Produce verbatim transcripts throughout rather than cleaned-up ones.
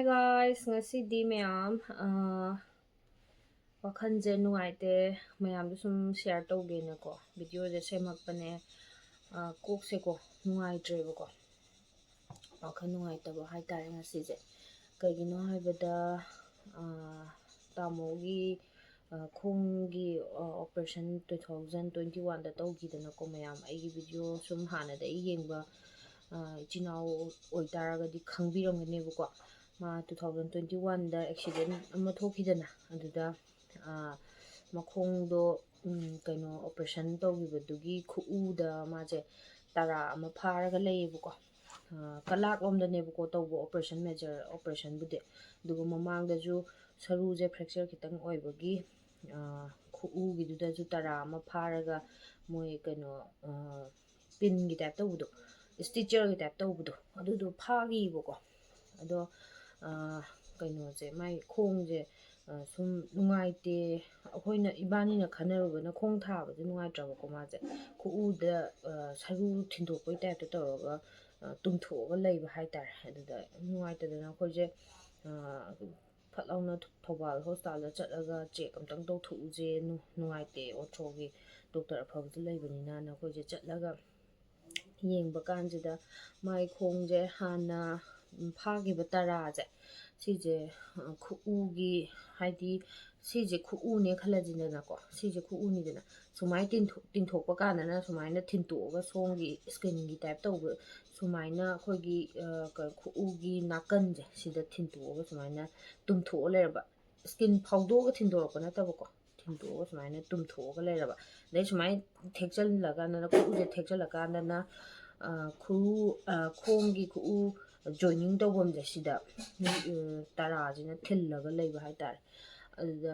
Guys, ꯉꯁꯤꯗꯤ ꯃꯌꯥꯝ, ꯑꯥ, ꯋꯥꯈꯜꯁꯦ ꯅꯨꯡꯉꯥꯏꯇꯦ, ꯃꯌꯥꯝꯗ ꯁꯨꯝ share ꯇꯧꯒꯦꯅꯀꯣ videoꯁꯦ ꯁꯦꯝꯃꯛꯄꯅꯦ꯫ ꯑꯥ, ꯀꯣꯛꯁꯦꯀꯣ ꯅꯨꯡꯉꯥꯏꯇ꯭ꯔꯦꯕꯀꯣ, ꯋꯥꯈꯜ ꯅꯨꯡꯉꯥꯏꯇꯕ ꯍꯥꯏꯇꯥꯔꯦ ꯉꯁꯤꯁꯦ꯫ ꯀꯩꯒꯤꯅꯣ ꯍꯥꯏꯕꯗ, ꯑꯥ, ꯇꯥꯃꯣꯒꯤ, ꯑꯥ, ꯈꯣꯡꯒꯤ, ꯑꯥ, operation two thousand twenty oneꯗ ꯇꯧꯈꯤꯗꯅꯀꯣ ꯃꯌꯥꯝ, ꯑꯩꯒꯤ video ꯁꯨꯝ ꯍꯥꯟꯅꯗꯒꯤ ꯌꯦꯡꯕ, ꯑꯥ, ꯏꯆꯤꯟ ꯏꯅꯥꯎ ꯑꯣꯏꯇꯥꯔꯒꯗꯤ ꯈꯪꯕꯤꯔꯝꯒꯅꯦꯕꯀꯣ꯫ ꯃꯥ two thousand twenty oneꯗ accident ꯑꯃ ꯊꯣꯛꯈꯤꯗꯅ, ꯑꯗꯨꯗ, ꯑꯥ, ꯃꯈꯣꯡꯗꯣ, ꯎꯝ, ꯀꯩꯅꯣ, operation ꯇꯧꯈꯤꯕꯗꯨꯒꯤ ꯈꯨꯎꯗ ꯃꯥꯁꯦ ꯇꯔꯥ ꯑꯃ ꯐꯥꯔꯒ ꯂꯩꯌꯦꯕꯀꯣ꯫ ꯑꯥ, ꯀꯂꯥꯛꯂꯣꯝꯗꯅꯦꯕꯀꯣ ꯇꯧꯕ operation, major operationꯕꯨꯗꯤ꯫ ꯑꯗꯨꯒ ꯃꯃꯥꯡꯗꯁꯨ ꯁꯔꯨꯁꯦ fracture ꯈꯤꯇꯪ ꯑꯣꯏꯕꯒꯤ, ꯑꯥ, ꯈꯨꯎꯒꯤꯗꯨꯗꯁꯨ ꯇꯔꯥ ꯑꯃ ꯐꯥꯔꯒ ꯃꯣꯏ ꯀꯩꯅꯣ, ꯑꯥ, pinꯒꯤ type ꯇꯧꯕꯗꯣ, stitcherꯒꯤ type ꯇꯧꯕꯗꯣ, ꯑꯗꯨꯗꯣ ꯐꯥꯈꯤꯕꯀꯣ꯫ ꯑꯗꯣ, ꯑꯥ, ꯀꯩꯅꯣꯁꯦ, ꯃꯥꯏ ꯈꯣꯡꯁꯦ, ꯑꯥ, ꯁꯨꯝ ꯅꯨꯡꯉꯥꯏꯇꯦ꯫ ꯑꯩꯈꯣꯏꯅ, ꯏꯕꯥꯅꯤꯅ ꯈꯟꯅꯔꯨꯕꯅ ꯈꯣꯡ ꯊꯥꯕꯁꯦ ꯅꯨꯡꯉꯥꯏꯇ꯭ꯔꯕꯀꯣ ꯃꯥꯁꯦ꯫ ꯈꯨꯎꯗ, ꯑꯥ, ꯁꯔꯨ ꯊꯤꯟꯗꯣꯛꯄꯩ typeꯇ ꯇꯧꯔꯒ, ꯑꯥ, ꯇꯨꯝꯊꯣꯛꯑꯒ ꯂꯩꯕ ꯍꯥꯏꯇꯥꯔꯦ꯫ ꯑꯗꯨꯗ ꯅꯨꯡꯉꯥꯏꯇꯗꯅ ꯑꯩꯈꯣꯏꯁꯦ, ꯑꯥ, ꯐꯠ ꯂꯥꯎꯅ ꯊꯧꯕꯥꯜ hospitalꯗ ꯆꯠꯂꯒ check ꯑꯝꯇꯪ ꯇꯧꯊꯣꯛꯎꯁꯦ, ꯅꯨ-, ꯅꯨꯡꯉꯥꯏꯇꯦ, orthoꯒꯤ doctor ꯑꯐꯕꯁꯨ ꯂꯩꯕꯅꯤꯅꯅ ꯑꯩꯈꯣꯏꯁꯦ ꯆꯠꯂꯒ ꯌꯦꯡꯕ ꯀꯥꯟꯁꯤꯗ ꯃꯥꯏ ꯈꯣꯡꯁꯦ ꯍꯥꯟꯅ, ꯎꯝ, ꯐꯥꯈꯤꯕ ꯇꯔꯥꯁꯦ, ꯁꯤꯁꯦ, ꯑ, ꯈꯨꯎꯒꯤ, ꯍꯥꯏꯗꯤ ꯁꯤꯁꯦ ꯈꯨꯎꯅꯦ ꯈꯜꯂꯁꯤꯗꯅꯀꯣ, ꯁꯤꯁꯦ ꯈꯨꯎꯅꯤꯗꯅ, ꯁꯨꯃꯥꯏꯅ ꯇꯤꯡꯊꯣꯛ-, ꯇꯤꯡꯊꯣꯛꯄ ꯀꯥꯟꯗꯅ ꯁꯨꯃꯥꯏꯅ ꯊꯤꯟꯇꯣꯛꯑꯒ ꯁꯣꯝꯒꯤ skinꯒꯤ type ꯇꯧꯕ, ꯁꯨꯃꯥꯏꯅ ꯑꯩꯈꯣꯏꯒꯤ, ꯑ, ꯀ-, ꯈꯨꯎꯒꯤ ꯅꯥꯀꯟꯁꯦ ꯁꯤꯗ ꯊꯤꯟꯇꯣꯛꯑꯒ ꯁꯨꯃꯥꯏꯅ ꯇꯨꯝꯊꯣꯛꯑ ꯂꯩꯔꯕ꯫ Skin ꯐꯥꯎꯗꯣꯛꯑꯒ ꯊꯤꯟꯗꯣꯔꯛꯄ ꯅꯠꯇꯕꯀꯣ, ꯊꯤꯟꯗꯣꯛꯑꯒ ꯁꯨꯃꯥꯏꯅ ꯇꯨꯝꯊꯣꯛꯑꯒ ꯂꯩꯔꯕ꯫ ꯑꯗꯩ ꯁꯨꯃꯥꯏꯅ ꯊꯦꯛꯆꯜꯂꯀꯥꯟꯗꯅ, ꯈꯨꯎꯁꯦ ꯊꯦꯛꯆꯜꯂꯀꯥꯟꯗꯅ, ꯑ, ꯈꯨꯎ, ꯑ, ꯈꯣꯡꯒꯤ ꯈꯨꯎ joining ꯇꯧꯐꯝꯁꯦ ꯁꯤꯗ, ꯎꯝ, ꯇꯔꯥꯁꯤꯅ ꯊꯤꯜꯂꯒ ꯂꯩꯕ ꯍꯥꯏꯇꯥꯔꯦ꯫ ꯑꯗꯨꯗ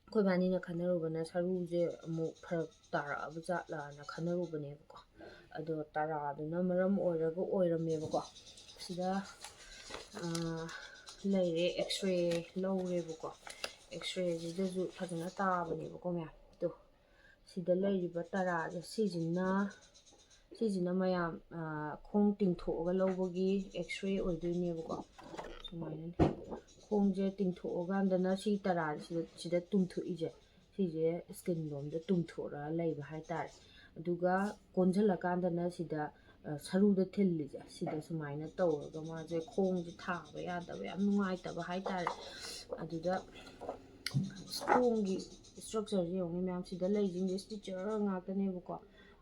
ꯑꯩꯈꯣꯏ ꯏꯕꯥꯅꯤꯅ ꯈꯟꯅꯔꯨꯕꯅ ꯁꯔꯨꯁꯦ ꯑꯃꯨꯛ ꯐꯔꯛ ꯇꯥꯔꯛꯑꯕ ꯖꯥꯠꯂꯥꯅ ꯈꯟꯅꯔꯨꯕꯅꯦꯕꯀꯣ꯫ ꯑꯗꯣ ꯇꯔꯥꯗꯨꯅ ꯃꯔꯝ ꯑꯣꯏꯔꯒ ꯑꯣꯏꯔꯝꯃꯦꯕꯀꯣ꯫ ꯁꯤꯗ, ꯑ, ꯂꯩꯔꯦ, X-ray ꯂꯧꯔꯦꯕꯀꯣ꯫ X-rayꯁꯤꯗꯁꯨ ꯐꯖꯅ ꯇꯥꯕꯅꯦꯕꯀꯣ ꯃꯌꯥꯝ꯫ ꯑꯗꯣ ꯁꯤꯗ ꯂꯩꯔꯤꯕ ꯇꯔꯥꯁꯦ, ꯁꯤꯁꯤꯅ, ꯁꯤꯁꯤꯅ ꯃꯌꯥꯝ, ꯑ, ꯈꯣꯡ ꯇꯤꯡꯊꯣꯛꯑꯒ ꯂꯧꯕꯒꯤ X-ray ꯑꯣꯏꯗꯣꯏꯅꯦꯕꯀꯣ꯫ ꯁꯨꯃꯥꯏꯅꯅꯦ꯫ ꯈꯣꯡꯁꯦ ꯇꯤꯡꯊꯣꯛꯑꯀꯥꯟꯗꯅ ꯁꯤ ꯇꯔꯥꯁꯤꯗ, ꯁꯤꯗ ꯇꯨꯝꯊꯣꯛꯏꯁꯦ, ꯁꯤꯁꯦ ꯁ꯭ꯀꯤꯟ ꯂꯣꯝꯗ ꯇꯨꯝꯊꯣꯛꯑꯒ ꯂꯩꯕ ꯍꯥꯏꯇꯥꯔꯦ꯫ ꯑꯗꯨꯒ ꯀꯣꯟꯁꯤꯜꯂꯀꯥꯟꯗꯅ ꯁꯤꯗ, ꯑ, ꯁꯔꯨꯗ ꯊꯤꯜꯂꯤꯁꯦ, ꯁꯤꯗ ꯁꯨꯃꯥꯏꯅ ꯇꯧꯔꯒ ꯃꯥꯁꯦ ꯈꯣꯡꯁꯦ ꯊꯥꯕ ꯌꯥꯗꯕ, ꯌꯥꯝ ꯅꯨꯡꯉꯥꯏꯇꯕ ꯍꯥꯏꯇꯥꯔꯦ꯫ ꯑꯗꯨꯗ ꯈꯣꯡꯒꯤ ꯏꯁꯇ꯭ꯔꯛꯆꯔꯁꯦ ꯌꯦꯡꯉꯨꯅꯦ ꯃꯌꯥꯝ, ꯁꯤꯗ ꯂꯩꯁꯤꯡꯁꯦ ꯁ꯭ꯇꯤꯆꯔ ꯉꯥꯛꯇꯅꯦꯕꯀꯣ꯫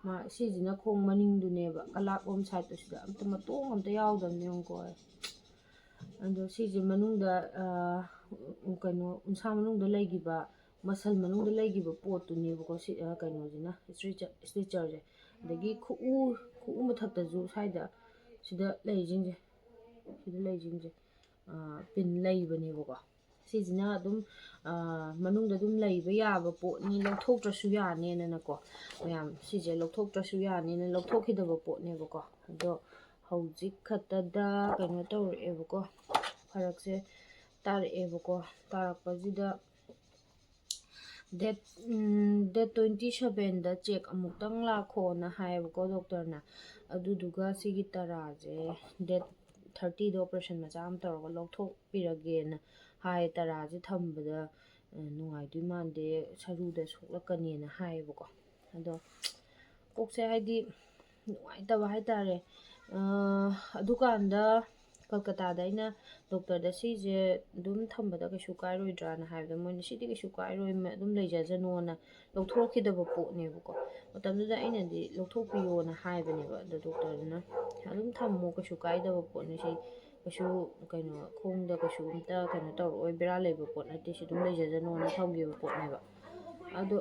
ꯃꯥ, ꯁꯤꯁꯤꯅ ꯈꯣꯡ ꯃꯅꯤꯡꯗꯨꯅꯦꯕ, ꯀꯂꯥꯛꯂꯣꯝ ꯁꯥꯏꯠꯇꯨ ꯁꯤꯗ ꯑꯝꯇ ꯃꯇꯣꯡ ꯑꯝꯇ ꯌꯥꯎꯗꯕꯅꯦ ꯌꯦꯡꯉꯨꯀꯣ꯫ ꯑꯗꯣ ꯁꯤꯁꯦ ꯃꯅꯨꯡꯗ, ꯑ, ꯀꯩꯅꯣ, ꯎꯟꯁꯥ ꯃꯅꯨꯡꯗ ꯂꯩꯈꯤꯕ, ꯃꯁꯜ ꯃꯅꯨꯡꯗ ꯂꯩꯈꯤꯕ ꯄꯣꯠꯇꯨꯅꯦꯕꯀꯣ, ꯁꯤ, ꯑ, ꯀꯩꯅꯣꯁꯤꯅ, ꯏꯁꯇ꯭ꯔꯤꯆꯔ-, ꯏꯁꯇ꯭ꯔꯤꯆꯔꯁꯦ꯫ ꯑꯗꯒꯤ ꯈꯨꯎ, ꯈꯨꯎ ꯃꯊꯛꯇꯁꯨ ꯁ꯭ꯋꯥꯏꯗ, ꯁꯤꯗ ꯂꯩꯔꯤꯁꯤꯡꯁꯦ, ꯁꯤꯗ ꯂꯩꯔꯤꯁꯤꯡꯁꯦ, ꯑ, ꯄꯤꯟ ꯂꯩꯕꯅꯦꯕꯀꯣ꯫ ꯁꯤꯁꯤꯅ ꯑꯗꯨꯝ, ꯑ, ꯃꯅꯨꯡꯗ ꯑꯗꯨꯝ ꯂꯩꯕ ꯌꯥꯕ ꯄꯣꯠꯅꯤ, ꯂꯧꯊꯣꯛꯇ꯭ꯔꯁꯨ ꯌꯥꯅꯦꯅꯀꯣ꯫ ꯃꯌꯥꯝ, ꯁꯤꯁꯦ ꯂꯧꯊꯣꯛꯇ꯭ꯔꯁꯨ ꯌꯥꯅꯦꯅ ꯂꯧꯊꯣꯛꯈꯤꯗꯕ ꯄꯣꯠꯅꯦꯕꯀꯣ꯫ ꯑꯗꯣ ꯍꯧꯖꯤꯛ ꯈꯛꯇꯗ ꯀꯩꯅꯣ ꯇꯧꯔꯛꯑꯦꯕꯀꯣ, ꯐꯔꯛꯁꯦ ꯇꯥꯔꯛꯑꯦꯕꯀꯣ꯫ ꯇꯥꯔꯛꯄꯁꯤꯗ ꯗꯦꯠ, ꯎꯝ, ꯗꯦꯠ ꯇ꯭ꯋꯦꯟꯇꯤ ꯁꯕꯦꯟꯗ ꯆꯦꯛ ꯑꯃꯨꯛꯇꯪ ꯂꯥꯛꯈꯣꯅ ꯍꯥꯏꯌꯦꯕꯀꯣ ꯗꯣꯛꯇꯔꯅ꯫ ꯑꯗꯨꯗꯨꯒ ꯁꯤꯒꯤ ꯇꯔꯥꯁꯦ ꯗꯦꯠ ꯊꯥꯔꯇꯤꯗ ꯑꯣꯄꯔꯦꯁꯟ ꯃꯆꯥ ꯑꯃ ꯇꯧꯔꯒ ꯂꯧꯊꯣꯛꯄꯤꯔꯒꯦꯅ ꯍꯥꯏ꯫ ꯇꯔꯥꯁꯦ ꯊꯝꯕꯗ, ꯑ, ꯅꯨꯡꯉꯥꯏꯗꯣꯏ ꯃꯥꯟꯗꯦ, ꯁꯔꯨꯗ ꯁꯣꯛꯂꯛꯀꯅꯤꯅ ꯍꯥꯏꯌꯦꯕꯀꯣ꯫ ꯑꯗꯣ ꯀꯣꯛꯁꯦ ꯍꯥꯏꯗꯤ ꯅꯨꯡꯉꯥꯏꯇꯕ ꯍꯥꯏꯇꯥꯔꯦ꯫ ꯑ, ꯑꯗꯨꯀꯥꯟꯗ ꯀꯜꯀꯇꯥꯗ ꯑꯩꯅ ꯗꯣꯛꯇꯔꯗ ꯁꯤꯁꯦ ꯑꯗꯨꯝ ꯊꯝꯕꯗ ꯀꯩꯁꯨ ꯀꯥꯏꯔꯣꯏꯗ꯭ꯔꯥꯅ ꯍꯥꯏꯕꯗ, ꯃꯣꯏꯅ "ꯁꯤꯗꯤ ꯀꯩꯁꯨ ꯀꯥꯏꯔꯣꯏ, ꯃ-, ꯑꯗꯨꯝ ꯂꯩꯖꯖꯅꯣꯅ" ꯂꯧꯊꯣꯔꯛꯈꯤꯗꯕ ꯄꯣꯠꯅꯦꯕꯀꯣ꯫ ꯃꯇꯝꯗꯨꯗ ꯑꯩꯅꯗꯤ ꯂꯧꯊꯣꯛꯄꯤꯌꯣꯅ ꯍꯥꯏꯕꯅꯦꯕ, ꯑꯗꯣ ꯗꯣꯛꯇꯔꯗꯨꯅ "ꯑꯗꯨꯝ ꯊꯝꯃꯣ, ꯀꯩꯁꯨ ꯀꯥꯏꯗꯕ ꯄꯣꯠꯅꯤ ꯁꯤ, ꯀꯩꯁꯨ ꯀꯩꯅꯣ, ꯈꯣꯡꯗ ꯀꯩꯁꯨ ꯑꯝꯇ ꯀꯩꯅꯣ ꯇꯧꯔꯛꯑꯣꯏ, ꯕꯦꯔꯥ ꯂꯩꯕ ꯄꯣꯠ ꯅꯠꯇꯦ, ꯁꯤ ꯑꯗꯨꯝ ꯂꯩꯖꯖꯅꯣꯅ" ꯊꯝꯈꯤꯕ ꯄꯣꯠꯅꯦꯕ꯫ ꯑꯗꯣ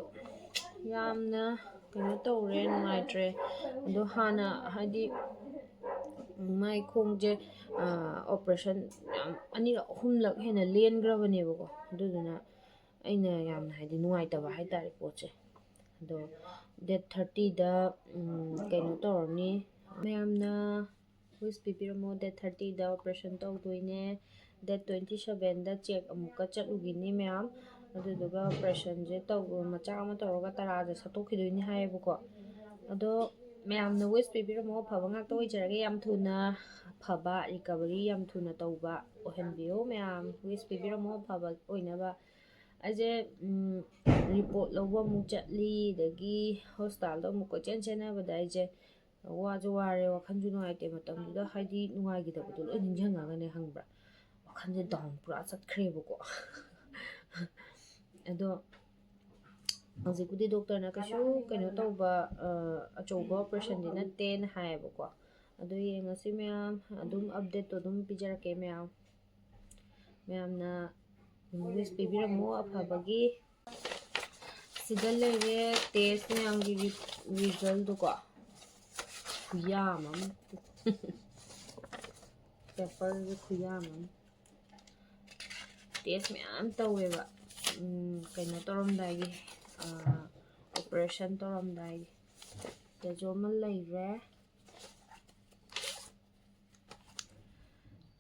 ꯌꯥꯝꯅ ꯀꯩꯅꯣ ꯇꯧꯔꯦ, ꯅꯨꯡꯉꯥꯏꯇ꯭ꯔꯦ꯫ ꯑꯗꯣ ꯍꯥꯟꯅ ꯍꯥꯏꯗꯤ ꯃꯥꯏ ꯈꯣꯡꯁꯦ, ꯑ, ꯑꯣꯄꯔꯦꯁꯟ ꯌꯥꯝ ꯑꯅꯤꯔꯛ ꯑꯍꯨꯝꯂꯛ ꯍꯦꯟꯅ ꯂꯦꯟꯈ꯭ꯔꯕꯅꯦꯕꯀꯣ꯫ ꯑꯗꯨꯗꯨꯅ ꯑꯩꯅ ꯌꯥꯝꯅ ꯍꯥꯏꯗꯤ ꯅꯨꯡꯉꯥꯏꯇꯕ ꯍꯥꯏꯇꯥꯔꯦ ꯄꯣꯠꯁꯦ꯫ ꯑꯗꯣ ꯗꯦꯠ ꯊꯥꯔꯇꯤꯗ, ꯎꯝ, ꯀꯩꯅꯣ ꯇꯧꯔꯅꯤ, ꯃꯌꯥꯝꯅ ꯋꯤꯁ ꯄꯤꯕꯤꯔꯝꯃꯣ꯫ ꯗꯦꯠ ꯊꯥꯔꯇꯤꯗ ꯑꯣꯄꯔꯦꯁꯟ ꯇꯧꯗꯣꯏꯅꯦ꯫ ꯗꯦꯠ ꯇ꯭ꯋꯦꯟꯇꯤ ꯁꯕꯦꯟꯗ ꯆꯦꯛ ꯑꯃꯨꯛꯀ ꯆꯠꯂꯨꯈꯤꯅꯤ ꯃꯌꯥꯝ꯫ ꯑꯗꯨꯗꯨꯒ ꯑꯣꯄꯔꯦꯁꯟꯁꯦ ꯇꯧꯕ ꯃꯆꯥ ꯑꯃ ꯇꯧꯔꯒ ꯇꯔꯥꯁꯦ ꯁꯠꯇꯣꯛꯈꯤꯗꯣꯏꯅꯤ ꯍꯥꯏꯌꯦꯕꯀꯣ꯫ ꯑꯗꯣ ꯃꯌꯥꯝꯅ ꯋꯤꯁ ꯄꯤꯕꯤꯔꯝꯃꯣ, ꯑꯐꯕ ꯉꯥꯛꯇ ꯑꯣꯏꯖꯔꯒꯦ꯫ ꯌꯥꯝ ꯊꯨꯅ ꯐꯕ, ꯔꯤꯀꯕꯔꯤ ꯌꯥꯝ ꯊꯨꯅ ꯇꯧꯕ ꯑꯣꯏꯍꯟꯕꯤꯌꯣ ꯃꯌꯥꯝ꯫ ꯋꯤꯁ ꯄꯤꯕꯤꯔꯝꯃꯣ ꯑꯐꯕ ꯑꯣꯏꯅꯕ꯫ ꯑꯩꯁꯦ ꯔꯤꯄꯣꯔꯠ ꯂꯧꯕ ꯑꯃꯨꯛ ꯆꯠꯂꯤ, ꯑꯗꯒꯤ ꯍꯣꯁꯄꯤꯇꯥꯜꯗ ꯑꯃꯨꯛ ꯀꯣꯏꯆꯦꯟ ꯆꯦꯟꯅꯕꯗ ꯑꯩꯁꯦ ꯋꯥꯁꯨ ꯋꯥꯔꯦ, ꯋꯥꯈꯜꯁꯨ ꯅꯨꯡꯉꯥꯏꯇꯦ꯫ ꯃꯇꯝꯗꯨꯗ ꯍꯥꯏꯗꯤ ꯅꯨꯡꯉꯥꯏꯈꯤꯗꯕꯗꯣ ꯂꯣꯏ ꯅꯤꯡꯁꯤꯡꯉꯒꯅꯦ, ꯈꯪꯕ꯭ꯔꯥ, ꯋꯥꯈꯜꯁꯦ ꯗꯥꯎꯟ ꯄꯨꯔꯥ ꯆꯠꯈ꯭ꯔꯦꯕꯀꯣ꯫ ꯑꯗꯣ ꯍꯧꯖꯤꯛꯄꯨꯗꯤ ꯗꯣꯛꯇꯔꯅ ꯀꯩꯁꯨ ꯀꯩꯅꯣ ꯇꯧꯕ, ꯑ, ꯑꯆꯧꯕ ꯑꯣꯄꯔꯦꯁꯟꯗꯤ ꯅꯠꯇꯦꯅ ꯍꯥꯏꯌꯦꯕꯀꯣ꯫ ꯑꯗꯣ ꯌꯦꯡꯉꯁꯤ ꯃꯌꯥꯝ, ꯑꯗꯨꯝ ꯑꯞꯗꯦꯠꯇꯣ ꯑꯗꯨꯝ ꯄꯤꯖꯔꯛꯀꯦ ꯃꯌꯥꯝ꯫ ꯃꯌꯥꯝꯅ ꯋꯤꯁ ꯄꯤꯕꯤꯔꯝꯃꯣ ꯑꯐꯕꯒꯤ꯫ ꯁꯤꯗ ꯂꯩꯔꯦ ꯇꯦꯁ ꯃꯌꯥꯝꯒꯤ ꯔꯤꯖꯜꯗꯨꯀꯣ꯫ ꯈꯨꯌꯥꯝ ꯑꯃ꯫ ꯄꯦꯄꯔꯁꯦ ꯈꯨꯌꯥꯝ ꯑꯃ꯫ ꯇꯦꯁ ꯃꯌꯥꯝ ꯇꯧꯋꯦꯕ꯫ ꯎꯝ, ꯀꯩꯅꯣ ꯇꯧꯔꯝꯗꯥꯏꯒꯤ, ꯑꯣꯄꯔꯦꯁꯟ ꯇꯧꯔꯝꯗꯥꯏꯒꯤ꯫ ꯁꯤꯗꯁꯨ ꯑꯃ ꯂꯩꯔꯦ꯫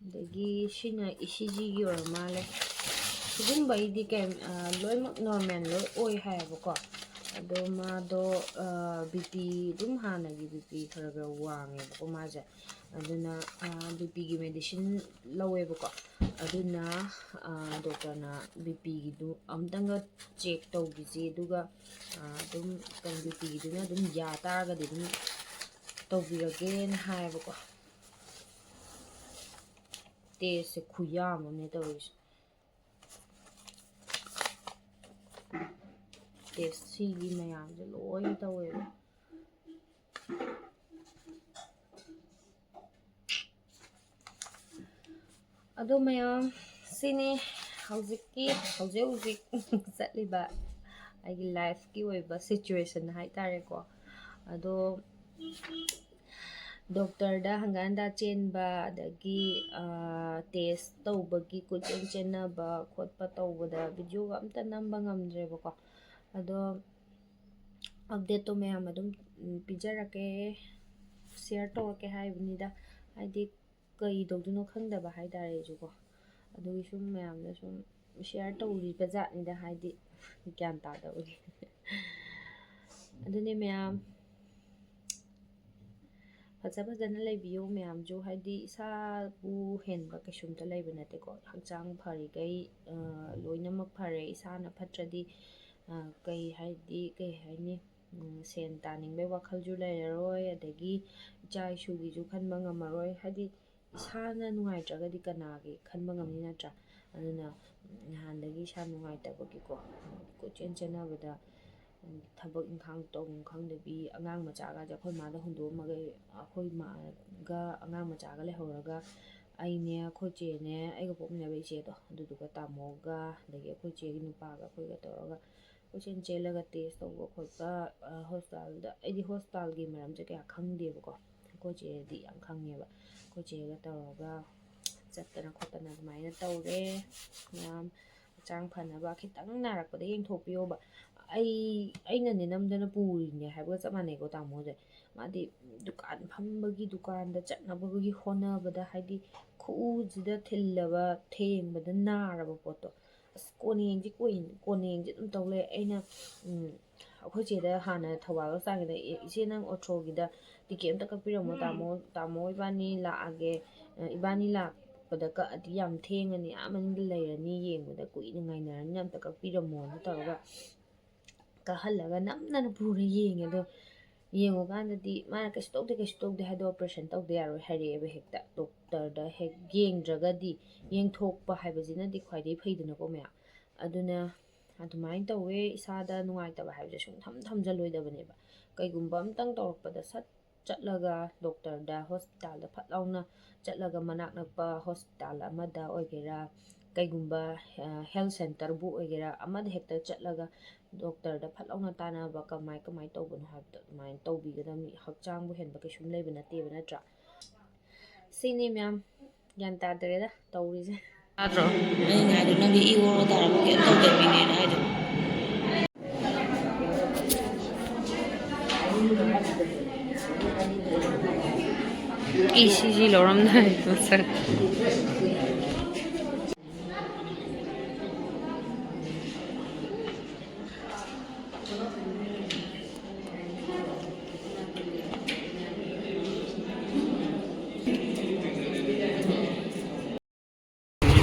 ꯑꯗꯒꯤ ꯁꯤꯅ ꯏ ꯁꯤ ꯖꯤꯒꯤ ꯑꯣꯏꯔ ꯃꯥꯜꯂꯦ꯫ ꯁꯤꯒꯨꯝꯕꯩꯗꯤ ꯀꯩ, ꯑ, ꯂꯣꯏꯅꯃꯛ ꯅꯣꯔꯃꯦꯜ ꯂꯣꯏ ꯑꯣꯏ ꯍꯥꯏꯌꯦꯕꯀꯣ꯫ ꯑꯗꯣ ꯃꯥꯗꯣ, ꯑ, ꯕꯤ ꯄꯤ ꯑꯗꯨꯝ ꯍꯥꯟꯅꯒꯤ ꯕꯤ ꯄꯤ ꯈꯔ ꯈꯔ ꯋꯥꯡꯉꯦꯕꯀꯣ ꯃꯥꯁꯦ꯫ ꯑꯗꯨꯅ, ꯑ, ꯕꯤ ꯄꯤꯒꯤ ꯃꯦꯗꯤꯁꯤꯟ ꯂꯧꯋꯦꯕꯀꯣ꯫ ꯑꯗꯨꯅ, ꯑ, ꯗꯣꯛꯇꯔꯅ ꯕꯤ ꯄꯤꯒꯤꯗꯨ ꯑꯝꯇꯪꯒ ꯆꯦꯛ ꯇꯧꯈꯤꯁꯤ, ꯑꯗꯨꯒ, ꯑ, ꯑꯗꯨꯝ ꯀꯩꯅꯣ ꯕꯤ ꯄꯤꯒꯤꯗꯨꯅ ꯑꯗꯨꯝ ꯌꯥ ꯇꯥꯔꯒꯗꯤ ꯑꯗꯨꯝ ꯇꯧꯕꯤꯔꯒꯦꯅ ꯍꯥꯏꯌꯦꯕꯀꯣ꯫ ꯇꯦꯁꯁꯦ ꯈꯨꯌꯥꯝ ꯑꯃꯅꯦ ꯇꯧꯔꯤꯁꯦ꯫ ꯇꯦꯁ ꯁꯤꯒꯤ ꯃꯌꯥꯝꯁꯦ ꯂꯣꯏꯅ ꯇꯧꯋꯦꯕ꯫ ꯑꯗꯣ ꯃꯌꯥꯝ, ꯁꯤꯅꯤ ꯍꯧꯖꯤꯛꯀꯤ, ꯍꯧꯖꯤꯛ ꯍꯧꯖꯤꯛ ꯆꯠꯂꯤꯕ ꯑꯩꯒꯤ ꯂꯥꯏꯐꯀꯤ ꯑꯣꯏꯕ ꯁꯤꯆꯨꯋꯦꯁꯟ ꯍꯥꯏꯇꯥꯔꯦꯀꯣ꯫ ꯑꯗꯣ ꯗꯣꯛꯇꯔꯗ ꯍꯪꯒꯠ ꯍꯟꯗꯥ ꯆꯦꯟꯕ, ꯑꯗꯒꯤ, ꯑ, ꯇꯦꯁ ꯇꯧꯕꯒꯤ ꯀꯣꯏꯆꯦꯟ ꯆꯦꯟꯅꯕ ꯈꯣꯠꯄ ꯇꯧꯕꯗ ꯚꯤꯗꯤꯑꯣꯒ ꯑꯝꯇ ꯅꯝꯕ ꯉꯝꯗ꯭ꯔꯦꯕꯀꯣ꯫ ꯑꯗꯣ ꯑꯞꯗꯦꯠꯇꯣ ꯃꯌꯥꯝ ꯑꯗꯨꯝ, ꯎꯝ, ꯄꯤꯖꯔꯛꯀꯦ, ꯁꯤꯌꯔ ꯇꯧꯔꯛꯀꯦ ꯍꯥꯏꯕꯅꯤꯗ꯫ ꯍꯥꯏꯗꯤ ꯀꯩ ꯇꯧꯗꯣꯏꯅꯣ ꯈꯪꯗꯕ ꯍꯥꯏꯇꯥꯔꯦ ꯑꯩꯁꯨꯀꯣ꯫ ꯑꯗꯨꯒꯤ ꯁꯨꯝ ꯃꯌꯥꯝꯗ ꯁꯨꯝ ꯁꯤꯌꯔ ꯇꯧꯔꯤꯕ ꯖꯥꯠꯅꯤꯗ, ꯍꯥꯏꯗꯤ ꯒ꯭ꯌꯥꯟ ꯇꯥꯗꯕꯒꯤ꯫ ꯑꯗꯨꯅꯦ ꯃꯌꯥꯝ, ꯐꯖ ꯐꯖꯅ ꯂꯩꯕꯤꯌꯨ ꯃꯌꯥꯝꯁꯨ, ꯍꯥꯏꯗꯤ ꯏꯁꯥꯕꯨ ꯍꯦꯟꯕ ꯀꯩꯁꯨꯝꯇ ꯂꯩꯕ ꯅꯠꯇꯦꯀꯣ꯫ ꯍꯛꯆꯥꯡ ꯐꯔꯤꯈꯩ, ꯑ, ꯂꯣꯏꯅꯃꯛ ꯐꯔꯦ꯫ ꯏꯁꯥꯅ ꯐꯠꯇ꯭ꯔꯗꯤ, ꯑ, ꯀꯩ ꯍꯥꯏꯗꯤ, ꯀꯩ ꯍꯥꯏꯅꯤ, ꯎꯝ, ꯁꯦꯟ ꯇꯥꯅꯤꯡꯕꯩ ꯋꯥꯈꯜꯁꯨ ꯂꯩꯔꯔꯣꯏ, ꯑꯗꯒꯤ ꯏꯆꯥ ꯏꯁꯨꯒꯤꯁꯨ ꯈꯟꯕ ꯉꯝꯃꯔꯣꯏ꯫ ꯍꯥꯏꯗꯤ ꯏꯁꯥꯅ ꯅꯨꯡꯉꯥꯏꯇ꯭ꯔꯒꯗꯤ ꯀꯅꯥꯒꯤ ꯈꯟꯕ ꯉꯝꯅꯤ, ꯅꯠꯇ꯭ꯔꯥ? ꯑꯗꯨꯅ, ꯎꯝ, ꯅꯍꯥꯟꯗꯒꯤ ꯏꯁꯥ ꯅꯨꯡꯉꯥꯏꯇꯕꯒꯤꯀꯣ, ꯎꯝ, ꯀꯣꯏꯆꯦꯟ ꯆꯦꯟꯅꯕꯗ, ꯎꯝ, ꯊꯕꯛ ꯏꯪꯈꯥꯡ ꯇꯧꯐꯝ ꯈꯪꯗꯕꯤ, ꯑꯉꯥꯡ ꯃꯆꯥꯒꯁꯦ ꯑꯩꯈꯣꯏ ꯃꯥꯗ ꯍꯨꯟꯗꯣꯛꯑꯝꯃꯒ ꯑꯩꯈꯣꯏ ꯃꯥꯒ ꯑꯉꯥꯡ ꯃꯆꯥꯒ ꯂꯩꯍꯧꯔꯒ, ꯑꯩꯅꯦ, ꯑꯩꯈꯣꯏ ꯆꯦꯅꯦ, ꯑꯩꯒ ꯄꯣꯛꯃꯤꯟꯅꯕ ꯏꯆꯦꯗꯣ, ꯑꯗꯨꯗꯨꯒ ꯇꯥꯃꯣꯒ, ꯑꯗꯒꯤ ꯑꯩꯈꯣꯏ ꯆꯦꯒꯤ ꯅꯨꯄꯥꯒ ꯑꯩꯈꯣꯏꯒ ꯇꯧꯔꯒ ꯀꯣꯏꯆꯦꯟ ꯆꯦꯜꯂꯒ ꯇꯦꯁ ꯇꯧꯕ ꯈꯣꯠꯄ, ꯑ, ꯍꯣꯁꯄꯤꯇꯥꯜꯗ, ꯑꯩꯗꯤ ꯍꯣꯁꯄꯤꯇꯥꯜꯒꯤ ꯃꯔꯝꯁꯦ ꯀꯌꯥ ꯈꯪꯗꯦꯕꯀꯣ꯫ ꯑꯩꯈꯣꯏ ꯆꯦꯗꯤ ꯌꯥꯝ ꯈꯪꯉꯦꯕ꯫ ꯑꯩꯈꯣꯏ ꯆꯦꯒ ꯇꯧꯔꯒ ꯆꯠꯇꯅ ꯈꯣꯠꯇꯅ ꯑꯗꯨꯃꯥꯏꯅ ꯇꯧꯔꯦ꯫ ꯃꯌꯥꯝ ꯍꯛꯆꯥꯡ ꯐꯅꯕ ꯈꯤꯇꯪ ꯅꯥꯔꯛꯄꯗ ꯌꯦꯡꯊꯣꯛꯄꯤꯌꯣꯕ꯫ ꯑꯩ, ꯑꯩꯅꯅꯦ ꯅꯝꯗꯅ ꯄꯨꯔꯤꯅꯦ ꯍꯥꯏꯕꯒ ꯆꯞ ꯃꯥꯟꯅꯩꯀꯣ ꯇꯥꯃꯣꯁꯦ꯫ ꯃꯥꯗꯤ ꯗꯨꯀꯥꯟ ꯐꯝꯕꯒꯤ, ꯗꯨꯀꯥꯟꯗ ꯆꯠꯅꯕꯒꯤ ꯍꯣꯠꯅꯕꯗ, ꯍꯥꯏꯗꯤ ꯈꯨꯎꯁꯤꯗ ꯊꯤꯜꯂꯕ, ꯊꯦꯡꯕꯗ ꯅꯥꯔꯕ ꯄꯣꯠꯇꯣ, ꯑꯁ, ꯀꯣꯟꯅ ꯌꯦꯡꯁꯤ, ꯀꯣꯟ-, ꯀꯣꯟꯅ ꯌꯦꯡꯁꯤ ꯑꯗꯨꯝ ꯇꯧ ꯂꯩ꯫ ꯑꯩꯅ, ꯎꯝ, ꯑꯩꯈꯣꯏ ꯆꯦꯗ ꯍꯥꯟꯅ ꯊꯧꯕꯥꯜ ꯍꯣꯁꯄꯤꯇꯥꯜꯒꯤꯗ, "ꯑꯦ, ꯏꯆꯦ, ꯅꯪ ꯑꯣꯊ꯭ꯔꯣꯒꯤꯗ ꯇꯤꯀꯦꯠ ꯑꯝꯇ ꯀꯛꯄꯤꯔꯝꯃꯣ, ꯇꯥꯃꯣ, ꯇꯥꯃꯣ ꯏꯕꯥꯅꯤ ꯂꯥꯛꯑꯒꯦ, ꯑ, ꯏꯕꯥꯅꯤ ꯂꯥꯛꯄꯗ ꯀꯛꯑꯗꯤ ꯌꯥꯝ ꯊꯦꯡꯉꯅꯤ, ꯑꯥ ꯃꯅꯤꯡꯗ ꯂꯩꯔꯅꯤ, ꯌꯦꯡꯕꯗ ꯀꯨꯏꯅ ꯉꯥꯏꯅꯔꯅꯤ, ꯑꯝꯇ ꯀꯛꯄꯤꯔꯝꯃꯣꯅ" ꯇꯧꯔꯒ ꯀꯛꯍꯜꯂꯒ ꯅꯝꯗꯅ ꯄꯨꯔ ꯌꯦꯡꯉꯦ꯫ ꯑꯗꯣ ꯌꯦꯡꯉꯨꯀꯥꯟꯗꯗꯤ ꯃꯥꯅ "ꯀꯩꯁꯨ ꯇꯧꯗꯦ, ꯀꯩꯁꯨ ꯇꯧꯗꯦ" ꯍꯥꯏꯗꯣ, "ꯑꯣꯄꯔꯦꯁꯟ ꯇꯧꯗ ꯌꯥꯔꯣꯏ" ꯍꯥꯏꯔꯛꯑꯦꯕ ꯍꯦꯛꯇ꯫ ꯗꯣꯛꯇꯔꯗ ꯍꯦꯛ ꯌꯦꯡꯗ꯭ꯔꯒꯗꯤ, ꯌꯦꯡꯊꯣꯛꯄ ꯍꯥꯏꯕꯁꯤꯅꯗꯤ ꯈ꯭ꯋꯥꯏꯗꯒꯤ ꯐꯩꯗꯅꯀꯣ ꯃꯌꯥꯝ꯫ ꯑꯗꯨꯅ ꯑꯗꯨꯃꯥꯏꯅ ꯇꯧꯋꯦ꯫ ꯏꯁꯥꯗ ꯅꯨꯡꯉꯥꯏꯇꯕ ꯍꯥꯏꯕꯁꯦ ꯁꯨꯡꯊꯝ ꯊꯝꯖꯜꯂꯣꯏꯗꯕꯅꯦꯕ꯫ ꯀꯩꯒꯨꯝꯕ ꯑꯝꯇꯪ ꯇꯧꯔꯛꯄꯗ ꯁꯠ ꯆꯠꯂꯒ ꯗꯣꯛꯇꯔꯗ, ꯍꯣꯁꯄꯤꯇꯥꯜꯗ ꯐꯠ ꯂꯥꯎꯅ ꯆꯠꯂꯒ, ꯃꯅꯥꯛ ꯅꯛꯄ ꯍꯣꯁꯄꯤꯇꯥꯜ ꯑꯃꯗ ꯑꯣꯏꯒꯦꯔꯥ, ꯀꯩꯒꯨꯝꯕ, ꯑ, ꯍꯦꯜꯊ ꯁꯦꯟꯇꯔꯕꯨ ꯑꯣꯏꯒꯦꯔꯥ, ꯑꯃꯗ ꯍꯦꯛꯇ ꯆꯠꯂꯒ ꯗꯣꯛꯇꯔꯗ ꯐꯠ ꯂꯥꯎꯅ ꯇꯥꯟꯅꯕ, ꯀꯃꯥꯏ, ꯀꯃꯥꯏꯅ ꯇꯧꯕꯅꯣ ꯍꯥꯏꯕꯗꯣ ꯑꯗꯨꯃꯥꯏꯅ ꯇꯧꯕꯤꯒꯗꯕꯅꯤ꯫ ꯍꯛꯆꯥꯡꯕꯨ ꯍꯦꯟꯕ ꯀꯩꯁꯨꯝ ꯂꯩꯕ ꯅꯠꯇꯦꯕ, ꯅꯠꯇ꯭ꯔꯥ? ꯁꯤꯅꯤ ꯃꯌꯥꯝ, ꯒ꯭ꯌꯥꯟ ꯇꯥꯗ꯭ꯔꯦꯗ ꯇꯧꯔꯤꯁꯦ꯫ ꯇꯥꯗ꯭ꯔꯣ? ꯑꯩꯅ ꯍꯥꯏꯗꯣ, ꯅꯪꯗꯤ ꯏ ꯑꯣꯔꯣ ꯇꯥꯔꯕ ꯀꯩꯝ ꯇꯧꯗꯕꯤꯅꯦꯅ ꯍꯥꯏꯗꯣ꯫ ꯏ ꯁꯤ ꯖꯤ ꯂꯧꯔꯝꯗꯥꯏ ꯃꯁꯛ꯫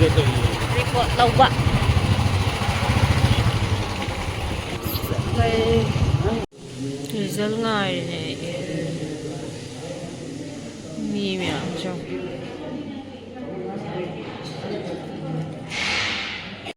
ꯔꯤꯄꯣꯔꯠ ꯂꯧꯕ꯫ ꯔꯤꯖꯜ ꯉꯥꯏꯔꯤꯅꯦ ꯑꯩ꯫ ꯃꯤ ꯃꯌꯥꯝꯁꯨ꯫